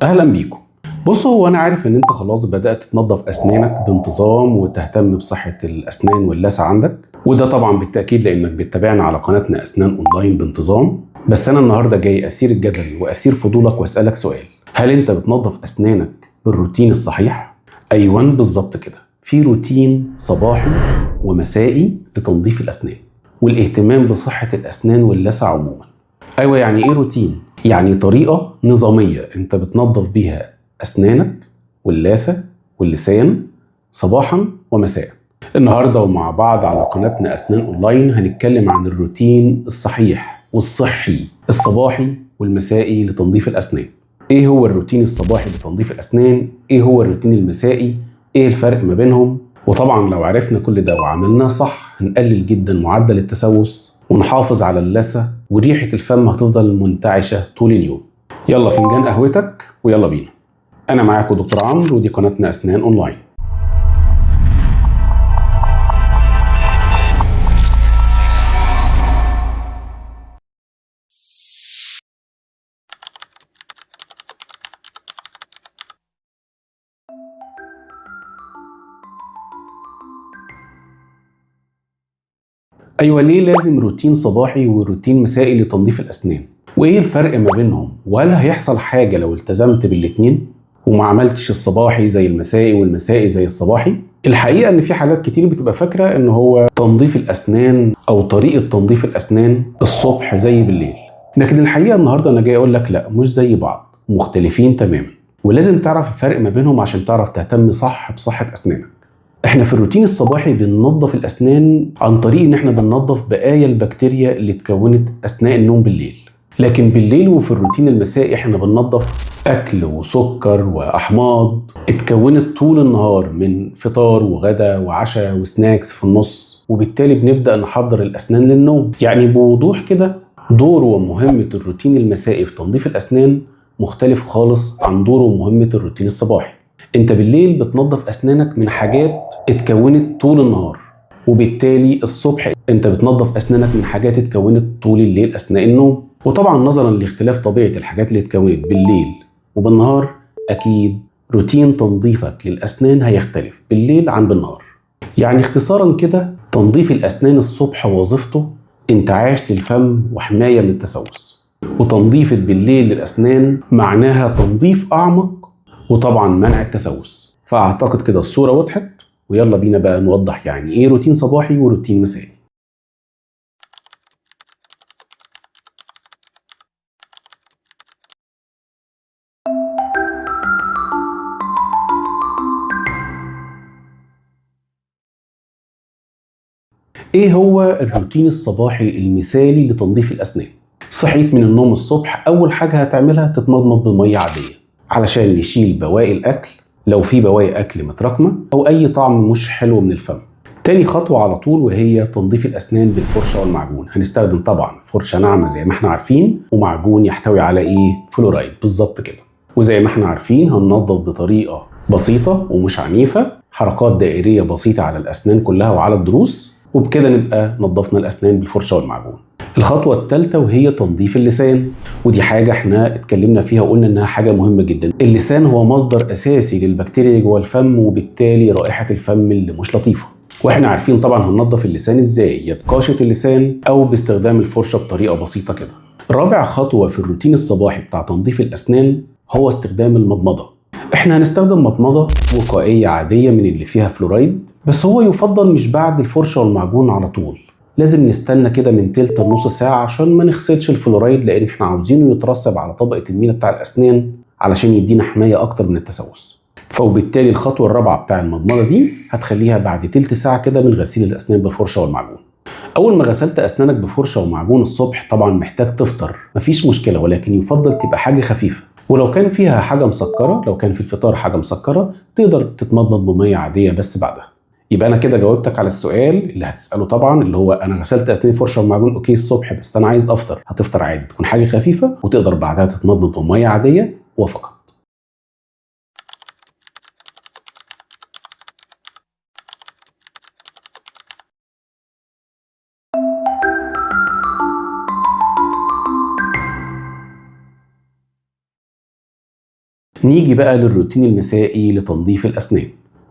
اهلا بيكم. بصوا، هو انا عارف ان انت خلاص بدأت تنظف اسنانك بانتظام وتهتم بصحة الاسنان واللثة عندك، وده طبعا بالتأكيد لانك بتتابعنا على قناتنا اسنان اونلاين بانتظام. بس انا النهارده جاي اثير الجدل واثير فضولك واسألك سؤال: هل انت بتنظف اسنانك بالروتين الصحيح؟ ايوه بالظبط كده، في روتين صباحي ومسائي لتنظيف الاسنان والاهتمام بصحة الاسنان واللثة عموما. ايوه، يعني ايه روتين؟ يعني طريقة نظامية انت بتنظف بيها اسنانك واللثة واللسان صباحا ومساء. النهارده ومع بعض على قناتنا اسنان اونلاين هنتكلم عن الروتين الصحيح والصحي الصباحي والمسائي لتنظيف الاسنان. ايه هو الروتين الصباحي لتنظيف الاسنان؟ ايه هو الروتين المسائي؟ ايه الفرق ما بينهم؟ وطبعا لو عرفنا كل ده وعملناه صح هنقلل جدا معدل التسوس ونحافظ على اللثة، وريحة الفم هتفضل منتعشة طول اليوم. يلا فنجان قهوتك ويلا بينا. أنا معاكم دكتور عمرو ودي قناتنا أسنان أونلاين. أيوة، ليه لازم روتين صباحي وروتين مسائي لتنظيف الأسنان؟ وإيه الفرق ما بينهم؟ وهل هيحصل حاجة لو التزمت بالاتنين وما عملتش الصباحي زي المسائي والمسائي زي الصباحي؟ الحقيقة إن في حالات كتير بتبقى فاكرة إن هو تنظيف الأسنان أو طريقة تنظيف الأسنان الصبح زي بالليل، لكن الحقيقة النهاردة أنا جاي أقول لك لا، مش زي بعض، مختلفين تماما، ولازم تعرف الفرق ما بينهم عشان تعرف تهتم صح بصحة أسنانك. احنا في الروتين الصباحي بننظف الاسنان عن طريق ان احنا بننظف بقايا البكتيريا اللي اتكونت اثناء النوم بالليل، لكن بالليل وفي الروتين المسائي احنا بننظف اكل وسكر واحماض اتكونت طول النهار من فطار وغدا وعشاء وسناكس في النص، وبالتالي بنبدأ نحضر الاسنان للنوم. يعني بوضوح كده دور ومهمة الروتين المسائي في تنظيف الاسنان مختلف خالص عن دور ومهمة الروتين الصباحي. انت بالليل بتنظف اسنانك من حاجات اتكونت طول النهار، وبالتالي الصبح انت بتنظف اسنانك من حاجات اتكونت طول الليل اثناء النوم. وطبعا نظرا لاختلاف طبيعة الحاجات اللي اتكونت بالليل وبالنهار، اكيد روتين تنظيفك للاسنان هيختلف بالليل عن بالنهار. يعني اختصارا كده، تنظيف الاسنان الصبح وظيفته انتعاش للفم وحماية من التسوس، وتنظيف بالليل للاسنان معناها تنظيف اعمق وطبعا منع التسوس. فاعتقد كده الصورة وضحت، ويلا بينا بقى نوضح يعني ايه روتين صباحي وروتين مسائي. ايه هو الروتين الصباحي المثالي لتنظيف الاسنان؟ صحيت من النوم الصبح، اول حاجة هتعملها تتمضمض بمية عادية علشان نشيل بواقي الاكل لو في بواقي اكل متراكمه او اي طعم مش حلو من الفم. تاني خطوة على طول وهي تنظيف الاسنان بالفرشه والمعجون. هنستخدم طبعا فرشه ناعمة زي ما احنا عارفين، ومعجون يحتوي على ايه؟ فلورايد بالظبط كده. وزي ما احنا عارفين هننظف بطريقة بسيطة ومش عنيفة، حركات دائريه بسيطة على الاسنان كلها وعلى الضروس، وبكده نبقى نظفنا الاسنان بالفرشه والمعجون. الخطوة الثالثة وهي تنظيف اللسان، ودي حاجة احنا اتكلمنا فيها وقلنا انها حاجة مهمة جدا. اللسان هو مصدر اساسي للبكتيريا جوه الفم، وبالتالي رائحة الفم اللي مش لطيفة. واحنا عارفين طبعا هننظف اللسان ازاي، يا بقاشة اللسان او باستخدام الفرشة بطريقة بسيطة كده. رابع خطوة في الروتين الصباحي بتاع تنظيف الاسنان هو استخدام المضمضة. احنا هنستخدم مضمضة وقائية عادية من اللي فيها فلورايد، بس هو يفضل مش بعد الفرشة والمعجون على طول، لازم نستنى كده من تلت لنص ساعة عشان ما نغسلش الفلورايد، لأن احنا عاوزينه يترسب على طبقة المينا بتاع الأسنان علشان يدينا حماية أكتر من التسوس. فوبالتالي الخطوة الرابعة بتاع المضمضة دي هتخليها بعد تلت ساعة كده من غسيل الأسنان بالفرشة والمعجون. أول ما غسلت أسنانك بفرشة ومعجون الصبح طبعا محتاج تفطر، مفيش مشكلة، ولكن يفضل تبقى حاجة خفيفة، ولو كان فيها حاجة مسكرة، لو كان في الفطار حاجة مسكرة تقدر تتمضمض بمية عادية بس بعدها. يبقى انا كده جاوبتك على السؤال اللي هتساله طبعا، اللي هو انا غسلت اسناني فرشه ومعجون okay الصبح، بس انا عايز افطر. هتفطر عادي، تكون حاجة خفيفة وتقدر بعدها تتمضمض بميه عادية وفقط. نيجي بقى للروتين المسائي لتنظيف الأسنان،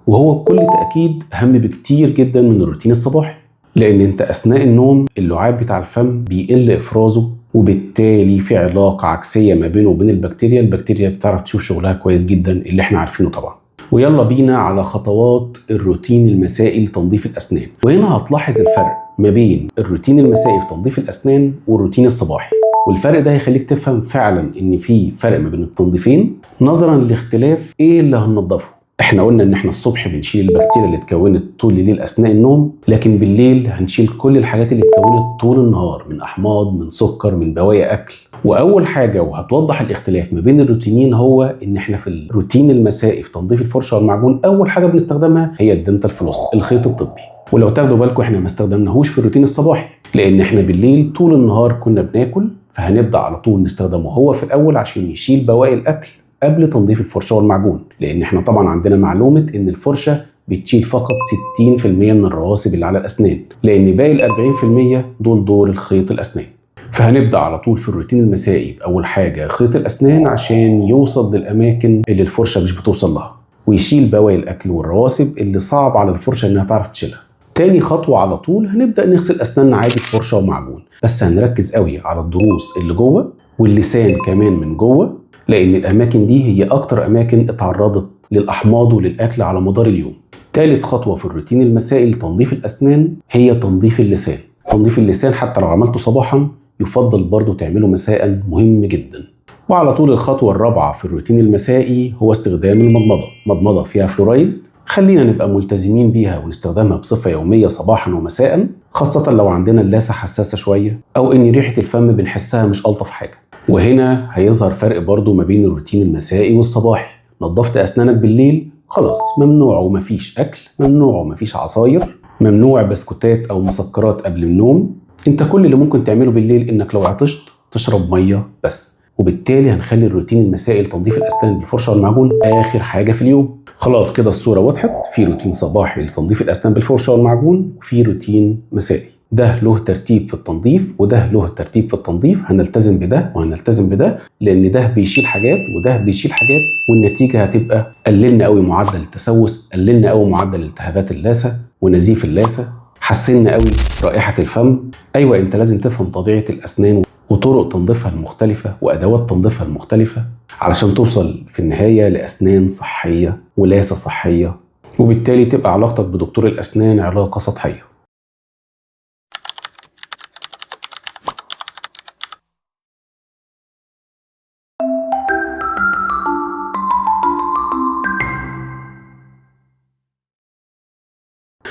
وهو بكل تأكيد أهم بكتير جدا من الروتين الصباحي، لأن أنت أثناء النوم اللعاب بتاع الفم بيقل إفرازه، وبالتالي في علاقة عكسية ما بينه وبين البكتيريا. البكتيريا بتعرف تشوف شغلها كويس جدا اللي احنا عارفينه طبعا. ويلا بينا على خطوات الروتين المسائي لتنظيف الأسنان. وهنا هتلاحظ الفرق ما بين الروتين المسائي في تنظيف الأسنان والروتين الصباحي، والفرق ده هيخليك تفهم فعلا ان في فرق ما بين التنظيفين نظرا لاختلاف ايه اللي هننظفه. احنا قلنا ان احنا الصبح بنشيل البكتيريا اللي اتكونت طول الليل اثناء النوم، لكن بالليل هنشيل كل الحاجات اللي اتكونت طول النهار من احماض، من سكر، من بواقي اكل. واول حاجة وهتوضح الاختلاف ما بين الروتينين هو ان احنا في الروتين المسائي في تنظيف الفرشة والمعجون اول حاجة بنستخدمها هي ال dental floss، الخيط الطبي. ولو تاخدوا بالكم احنا ما استخدمناهوش في الروتين الصباحي، لان احنا بالليل طول النهار كنا بناكل، فهنبدا على طول نستخدمه هو في الاول عشان يشيل بواقي الاكل قبل تنظيف الفرشة والمعجون، لان احنا طبعا عندنا معلومة ان الفرشة بتشيل فقط 60% من الرواسب اللي على الاسنان، لان باقي ال 40% دول دور الخيط الاسنان. فهنبدا على طول في الروتين المسائي باول حاجة خيط الاسنان عشان يوصل للاماكن اللي الفرشة مش بتوصل لها، ويشيل بواقي الاكل والرواسب اللي صعب على الفرشة انها تعرف تشيلها. تاني خطوة على طول هنبدا نغسل اسناننا عادي بفرشه ومعجون، بس هنركز قوي على الضروس اللي جوه واللسان كمان من جوه، لان الاماكن دي هي اكتر اماكن اتعرضت للاحماض وللاكل على مدار اليوم. تالت خطوة في الروتين المسائي لتنظيف الاسنان هي تنظيف اللسان. تنظيف اللسان حتى لو عملته صباحا يفضل برضو تعمله مساء، مهم جدا. وعلى طول الخطوة الرابعة في الروتين المسائي هو استخدام المضمضة، مضمضة فيها فلورايد، خلينا نبقى ملتزمين بيها ونستخدمها بصفة يومية صباحا ومساء، خاصة لو عندنا اللثة حساسة شوية او ان ريحه الفم بنحسها مش الطف حاجة. وهنا هيظهر فرق برضو ما بين الروتين المسائي والصباحي. نظفت اسنانك بالليل خلاص ممنوع ومفيش اكل، ممنوع ومفيش عصاير، ممنوع بسكوتات او مسكرات قبل النوم. انت كل اللي ممكن تعمله بالليل انك لو عطشت تشرب مية بس، وبالتالي هنخلي الروتين المسائي لتنظيف الاسنان بالفرشه والمعجون اخر حاجة في اليوم. خلاص كده الصورة وضحت، في روتين صباحي لتنظيف الاسنان بالفرشه والمعجون، وفي روتين مسائي. ده له ترتيب في التنظيف وده له ترتيب في التنظيف، هنلتزم بده وهنلتزم بده، لان ده بيشيل حاجات وده بيشيل حاجات، والنتيجة هتبقى قللنا قوي معدل التسوس، قللنا قوي معدل التهابات اللثة ونزيف اللثة، حسنا قوي رائحة الفم. ايوه انت لازم تفهم طبيعة الاسنان وطرق تنظيفها المختلفة وادوات تنظيفها المختلفة علشان توصل في النهاية لاسنان صحية ولثه صحية، وبالتالي تبقى علاقتك بدكتور الاسنان علاقة سطحية.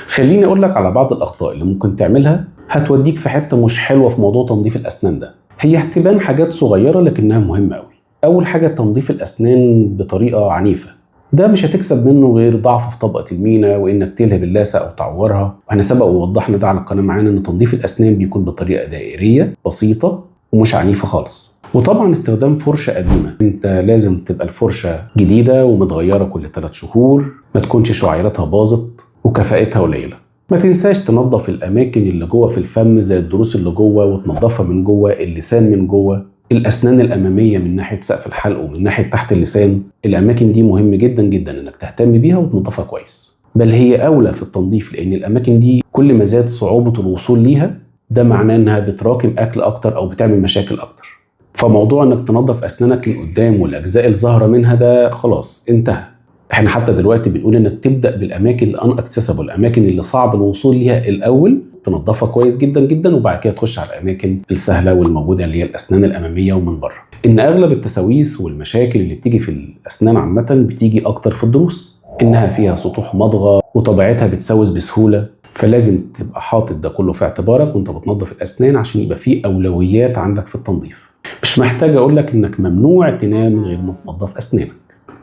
خليني اقول لك على بعض الاخطاء اللي ممكن تعملها هتوديك في حتة مش حلوة في موضوع تنظيف الاسنان ده. هي هتبان حاجات صغيرة لكنها مهمة قوي. اول حاجة تنظيف الاسنان بطريقة عنيفة، ده مش هتكسب منه غير ضعف في طبقه المينا وانك تلهب اللثة او تعورها. واحنا سبق ووضحنا ده على القناة معانا ان تنظيف الاسنان بيكون بطريقة دائريه بسيطة ومش عنيفة خالص. وطبعا استخدام فرشه قديمة، انت لازم تبقى الفرشة جديدة ومتغيره كل 3 شهور، ما تكونش شعيراتها باظت وكفاءتها قليله. ما تنساش تنظف الاماكن اللي جوه في الفم زي الضروس اللي جوه وتنظفها من جوه، اللسان من جوه، الاسنان الامامية من ناحية سقف الحلق ومن ناحية تحت اللسان. الاماكن دي مهم جدا جدا انك تهتم بيها وتنظفها كويس، بل هي اولى في التنظيف لان الاماكن دي كل ما زاد صعوبة الوصول ليها ده معناه انها بتراكم اكل اكتر او بتعمل مشاكل اكتر. فموضوع انك تنظف اسنانك من قدام والاجزاء الظاهرة منها ده خلاص انتهى. احنا حتى دلوقتي بنقول انك تبدا بالاماكن ال inaccessible، الاماكن اللي صعب الوصول ليها الاول، تنظفها كويس جدا جدا، وبعد كده تخش على الاماكن السهلة والموجوده اللي هي الاسنان الامامية ومن بره. ان اغلب التساويس والمشاكل اللي بتيجي في الاسنان عامة بتيجي اكتر في الضروس، انها فيها سطوح مضغة وطبيعتها بتسوس بسهولة، فلازم تبقى حاطط ده كله في اعتبارك وانت بتنظف الاسنان عشان يبقى فيه اولويات عندك في التنظيف. مش محتاج اقول لك انك ممنوع تنام من غير ما تنظف اسنانك،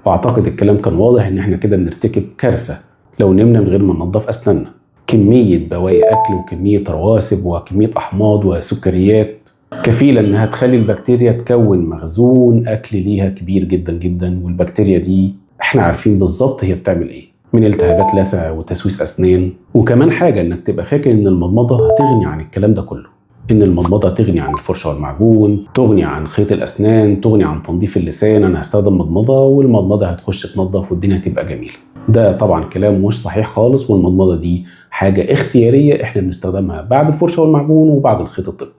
واعتقد الكلام كان واضح ان احنا كده بنرتكب كارثة لو نمنا من غير ما ننظف اسناننا. كمية بواقي اكل وكمية رواسب وكمية احماض وسكريات كفيله انها تخلي البكتيريا تكون مخزون اكل ليها كبير جدا جدا، والبكتيريا دي احنا عارفين بالظبط هي بتعمل ايه من التهابات لثه وتسويس اسنان. وكمان حاجة انك تبقى فاكر ان المضمضة هتغني عن الكلام ده كله. ان المضمضة تغني عن الفرشة والمعجون، تغني عن خيط الاسنان، تغني عن تنظيف اللسان. انا هستخدم مضمضة والمضمضه هتخش تنظف والدنيا هتبقى جميلة. ده طبعا كلام مش صحيح خالص، والمضمضه دي حاجة اختيارية احنا بنستخدمها بعد الفرشة والمعجون وبعد الخيط الطبي.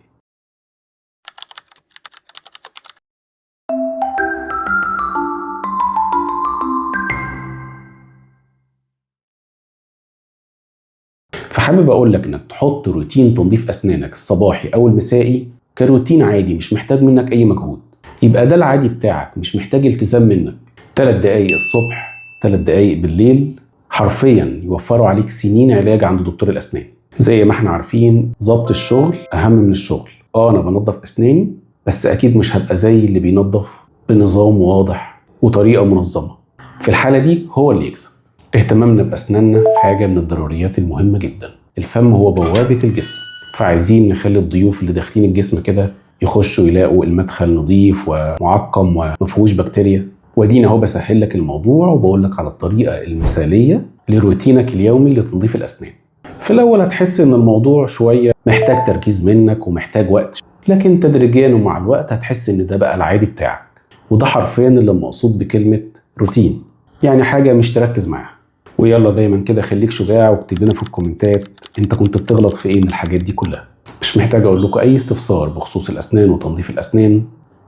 فحابب اقول لك انك تحط روتين تنظيف اسنانك الصباحي او المسائي كروتين عادي، مش محتاج منك اي مجهود، يبقى ده العادي بتاعك، مش محتاج التزام منك. 3 دقايق الصبح، 3 دقايق بالليل، حرفيا يوفروا عليك سنين علاج عند دكتور الاسنان. زي ما احنا عارفين ضبط الشغل اهم من الشغل. انا بنظف اسناني، بس اكيد مش هبقى زي اللي بينظف بنظام واضح وطريقه منظمة. في الحالة دي هو اللي يكسب. اهتمامنا بأسناننا حاجة من الضروريات المهمة جدا. الفم هو بوابة الجسم، فعايزين نخلي الضيوف اللي داخلين الجسم كده يخشوا يلاقوا المدخل نظيف ومعقم ومفيهوش بكتيريا. ودينا اهو بسهل لك الموضوع وبقول لك على الطريقة المثالية لروتينك اليومي لتنظيف الأسنان. في الأول هتحس إن الموضوع شوية محتاج تركيز منك ومحتاج وقت، لكن تدريجيا ومع الوقت هتحس إن ده بقى العادي بتاعك. وده حرفيا اللي مقصود بكلمة روتين، يعني حاجة مش تركز معاها. ويلا دايما كده خليك شجاع واكتب لنا في الكومنتات انت كنت بتغلط في ايه من الحاجات دي كلها. مش محتاج اقول لكم اي استفسار بخصوص الاسنان وتنظيف الاسنان،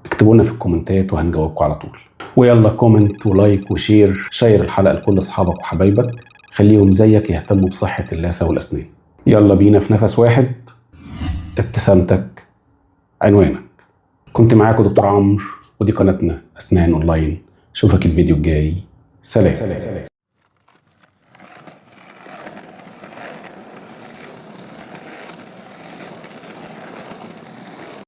اكتبوا لنا في الكومنتات وهنجاوبكم على طول. ويلا comment و like و share، share الحلقة لكل اصحابك وحبايبك، خليهم زيك يهتموا بصحة اللثة والاسنان. يلا بينا في نفس واحد، ابتسامتك عنوانك. كنت معاكم دكتور عمرو، ودي قناتنا اسنان اونلاين. اشوفك الفيديو الجاي. سلام.